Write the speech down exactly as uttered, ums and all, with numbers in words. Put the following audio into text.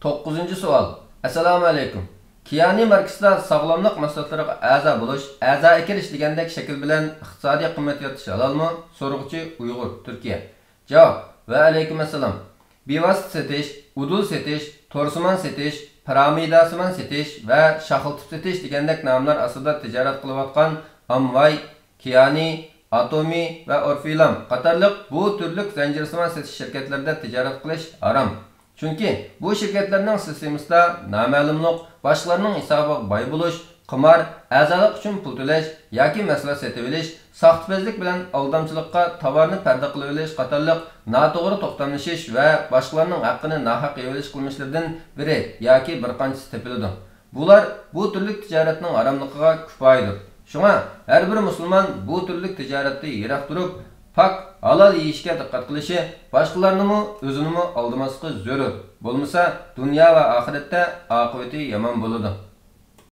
توققۇزىنچى سوئال. ئەسسالامۇ ئەلەيكۇم. كىيانى ماركىسىدا ساغلاملىق مەھسۇلاتلىرىغا ئەزا بولۇش، ئەزا ئەكىرىش دېگەندەك شەكىل بىلەن ئىقتىسادىي قىممەت يارىتىش ھالالمۇ؟ سورىغۇچى ئۇيغۇر، تۈركىيە. جاۋاب. ۋە ئەلەيكۇم ئەسسالام. بىۋاسىتە سېتىش، ئۇدۇل سېتىش، تورسىمان سېتىش، پىرامىداسىمان سېتىش ۋە شاخلىتىپ سېتىش دېگەندەك ناملار ئاستىدا تىجارەت قىلىۋاتقان ئامۋاي، كىيانى، ئاتومى ۋە ئورفىلام قاتارلىق بۇ تۈرلۈك زەنجىرسىمان سېتىش شىركەتلىرىدە تىجارەت قىلىش ھارام. چۈنكى بۇ شىركەتلەرنىڭ سىستېمىسىدا نامەلۇملۇق، باشقىلارنىڭ ھېسابىغا باي بولۇش، قىمار، ئەزالىق ئۈچۈن پۇل تۆلەش ياكى مەھسۇلات سېتىۋېلىش، ساختىپەزلىك بىلەن ئالدامچىلىققا تاۋارنى پەردە قىلىۋېلىش قاتارلىق ناتوغرا توختاملىشىش ۋە باشقىلارنىڭ ھەققىنى ناھەق يەۋېلىش قىلمىشلىرىدىن بىرى ياكى بىر قانچىسى تېپىلىدۇ. بۇلار بۇ تۈرلۈك تىجارەتنىڭ ھاراملىقىغا كۇپايىدۇر. شۇڭا ھەر بىر مۇسۇلمان بۇ تۈرلۈك تىجارەتتىن يىراق تۇرۇپ، پاك، ھالال يېيىشكە دىققەت قىلىشى، باشقىلارنىمۇ، ئۆزىنىمۇ ئالدىماسلىقى زۆرۈر. بولمىسا، دۇنيا ۋە ئاخىرەتتە ئاقىۋىتى يامان بولىدۇ.